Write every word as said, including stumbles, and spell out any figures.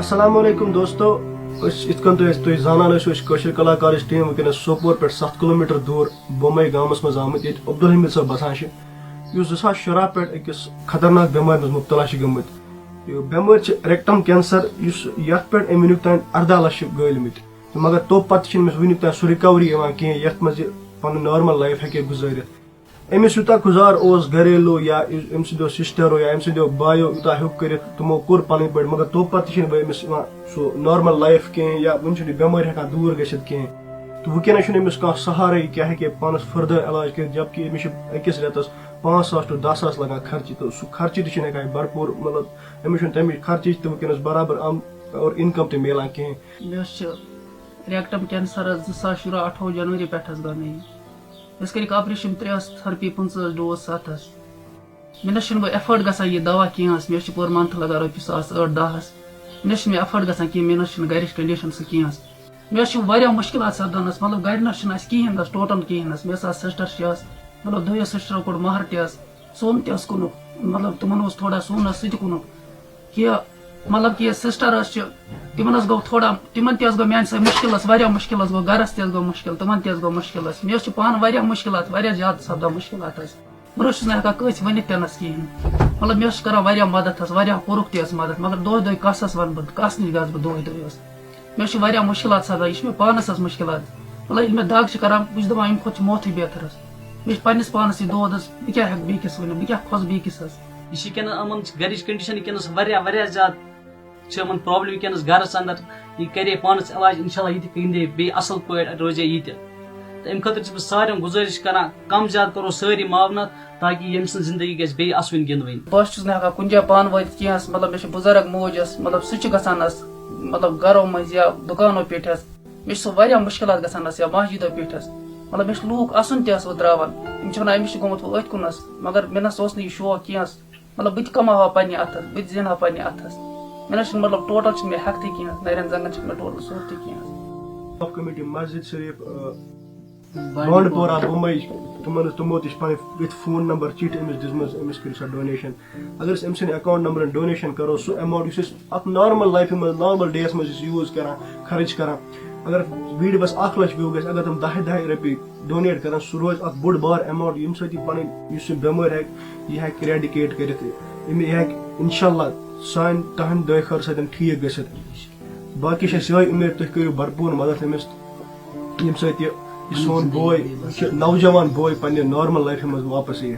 السلام علیکم دوستو، أسۍ یِتھ کٔنۍ تُہۍ تُہۍ زانان ٲسِو، أسۍ چھِ کٲشِر کلاکارٕچ ٹیٖم وٕنکیٚنَس سوپور پٮ۪ٹھ ستھ کِلوٗ میٖٹر دوٗر بۄمبے گامَس منٛز آمٕتۍ، ییٚتہِ عبدالحمید صٲب بَسان چھِ، یُس زٕ ساس شُراہ پٮ۪ٹھ أکِس خطرناک بٮ۪مارِ منٛز مُبتلا چھِ گٔمٕتۍ۔ یہِ بٮ۪مٲرۍ چھِ ریکٹم کینسر، یُس یَتھ پٮ۪ٹھ أمۍ وٕنیُک تام اَرداہ لَچھ چھِ گٲلمٕتۍ۔ تہٕ مگر توٚپہٕ پَتہٕ تہِ چھِنہٕ أمِس وٕنیُک تام سُہ ریکوری یِوان کینٛہہ، یَتھ منٛز یہِ پَنُن نارمل لایف ہیٚکہِ گُزٲرِتھ۔ أمِس یوٗتاہ گُزار اوس گریلو یا أمۍ سٕنٛدیو سِسٹرو یا أمۍ سٕنٛدیو بایو یوٗتاہ ہیوٚک کٔرِتھ، تِمو کوٚر پَنٕنۍ پٲٹھۍ، مگر توٚپہٕ پَتہٕ تہِ چھِنہٕ وۄنۍ أمِس یِوان سُہ نارمل لایف کینٛہہ، یا وٕنہِ چھُنہٕ یہِ بٮ۪مٲرۍ ہٮ۪کان دوٗر گٔژھِتھ کینٛہہ۔ تہٕ وٕنکیٚنَس چھُنہٕ أمِس کانٛہہ سہارَے کہِ ہیٚکہِ پانَس فٔردَر علاج کٔرِتھ، جبکہِ أمِس چھِ أکِس رٮ۪تَس پانٛژھ ساس to دَہ ساس لَگان خرچہِ، تہٕ سُہ خرچہِ تہِ چھِنہٕ ہٮ۪کان یہِ بھرپوٗر، مطلب، أمِس چھُنہٕ تَمِچ خرچٕچ تہِ وٕنکیٚنَس برابر آم-، اور اِنکَم تہِ میلان کینٛہہ۔ مےٚ حظ چھِ ریکٹم کینسر حظ زٕ ساس شُراہ اَٹھووُہ جنوری پٮ۪ٹھ حظ گوٚو مےٚ یہِ۔ مےٚ حظ کٔرِکھ آپریشن ترٛےٚ حظ تھرپی، پٕنٛژٕہ حظ ڈوز، ستھ حظ۔ مےٚ نہ حظ چھُنہٕ وۄنۍ ایفٲرڈ گژھان یہِ دوا کینٛہہ حظ۔ مےٚ حظ چھِ پٔر منتھ لگان رۄپیہِ ساس ٲٹھ دَہ حظ۔ مےٚ نہ حظ چھِنہٕ ایفٲرڈ گژھان کینٛہہ، مےٚ نہ حظ چھِنہٕ گرِچ کنڈیشن سُہ کینٛہہ حظ۔ مےٚ حظ چھِ واریاہ مُشکِلات سپدان حظ، مطلب گرِ نہ حظ چھِنہٕ اَسہِ کِہیٖنۍ حظ، ٹوٹل کِہیٖنۍ حظ۔ مےٚ حظ آسہٕ سسٹر چھِ حظ، مطلب دۄیو سسٹرو کوٚڑ مہر تہِ حظ، سوٚن تہِ حظ کُنُکھ، مطلب تِمن اوس تھوڑا سوٚن حظ سُہ تہِ کُنُکھ۔ کہِ مطلب کہِ سسٹر حظ چھِ، تِمن حظ گوٚو تھوڑا، تِمن تہِ حظ گوٚو میانہِ سۭتۍ مُشکِل حظ، واریاہ مُشکِل حظ گوٚو، گرس تہِ حظ گوٚو مُشکِل، تِمن تہِ حظ گوٚو مُشکِل حظ۔ مےٚ حظ چھِ پانہٕ واریاہ مُشکِلات، واریاہ زیادٕ سپدان مُشکِلات حظ۔ بہٕ نہ حظ چھُس نہٕ ہٮ۪کان کٲنٛسہِ ؤنِتھ تہِ نس کِہیٖنۍ۔ مطلب مےٚ حظ چھِ کران واریاہ مدد حظ، واریاہ کوٚرُکھ تہِ حظ مدد، مگر دۄہے دۄہے کس حظ ونہٕ بہٕ، کس نِش گژھٕ بہٕ دۄہے دۄہے حظ؟ مےٚ حظ چھِ واریاہ مُشکِلات سپدان، یہِ چھِ مےٚ پانس حظ مُشکِلات۔ مطلب ییٚلہِ مےٚ دگ چھِ کران، بہٕ چھُس دپان اَمہِ کھۄتہٕ چھِ موتھٕے بہتر حظ۔ مےٚ چھِ پننِس پانس یہِ دود حظ، بہٕ کیٛاہ ہٮ۪کہٕ بیٚیہِ کِس ؤنِتھ، بہٕ کیٛاہ کھۄژٕ بیٚیہِ کِس حظ؟ یہِ چھِ وٕنکیٚنَس یِمَن چھِ گَرِچ condition وٕنکیٚنَس واریاہ، واریاہ زیادٕ چھِ یِمَن problem وٕنکیٚنَس گَرَس اَندَر۔ یہِ کَرے پانَس علاج، اِنشاء اللہ یہِ تہِ گِنٛدے بیٚیہِ اَصٕل پٲٹھۍ، روزے یہِ تہِ۔ تہٕ اَمہِ خٲطرٕ چھُس بہٕ سارنٕے گُزٲرِش کَران، کَم زیادٕ کَرو سٲری معاوٕنات، تاکہِ ییٚمہِ سٕنٛز زِندگی گژھِ بیٚیہِ اَسوٕنۍ گِنٛدوٕنۍ۔ بہٕ حظ چھُس نہٕ ہٮ۪کان کُنہِ جایہِ پانہٕ وٲتِتھ کینٛہہ حظ، مطلب مےٚ چھِ بُزرگ موج حظ، مطلب سُہ تہِ چھُ گژھان حظ، مطلب گَرو مٔنٛزۍ یا دُکانو پٮ۪ٹھ حظ۔ مےٚ چھِ سُہ واریاہ مُشکِلات گژھان حظ، یا مسجدو پٮ۪ٹھ حظ۔ مطلب مےٚ چھِ لوٗکھ اَسُن تہِ حظ وۄتراوان، یِم چھِ وَنان أمِس چھِ گوٚمُت وۄنۍ أتھۍ کُن حظ، مگر مےٚ نہ سا اوس نہٕ یہِ شوق کینٛہہ حظ۔ مطلب بہٕ تہِ کماوہا پننہِ اَتھٕ، بہٕ تہِ زینہٕ ہا پننہِ اَتھٕ۔ مےٚ نہ چھُنہٕ مطلب ٹوٹل چھُنہٕ مےٚ ہٮ۪کتھٕے کینٛہہ، نَرٮ۪ن زنٛگن چھُنہٕ مےٚ ٹوٹل صوٗرتھٕے کینٛہہ۔ آف کمیٹی مسجد شریف، آ، بانڈی بانڈی پورہ، پورہ۔ بمبئی، تِمن، تِمو تہِ چھِ پنٕنۍ أتھۍ فون نمبر چِٹھۍ أمِس دِژمٕژ، أمِس کٔرِو سا donation۔ اگر أسۍ أمۍ سٕنٛدِ account نمبرن donation کرو، سُہ amount یُس أسۍ اکھ normal لایفہِ منٛز، normal day یس منٛز أسۍ use کران، خرٕچ کران، اگر video بس اکھ لچھ view گژھِ، اگر تِم دَہہِ دَہہِ رۄپیہِ donate کرن، سُہ روزِ اکھ بوٚڑ بار amount، ییٚمہِ سۭتۍ یہِ پنٕنۍ یُس یہِ بٮ۪مٲرۍ ہیٚکہِ، یہِ ہیٚکہِ eradicate کٔرِتھ، أمۍ، یہِ ہیٚکہِ انشاءاللہ سانہِ تہنٛدِ دعایہِ خٲر سۭتۍ ٹھیٖک گٔژھِتھ۔ باقٕے چھِ اَسہِ یِہوٚے اُمید تُہۍ کٔرِو بھرپوٗر مدد أمِس، ییٚمہِ سۭتۍ یہِ، یہِ سون بوے، یہِ چھُ نوجوان بوے پننہِ normal لایفہِ منٛز واپس یِیہِ۔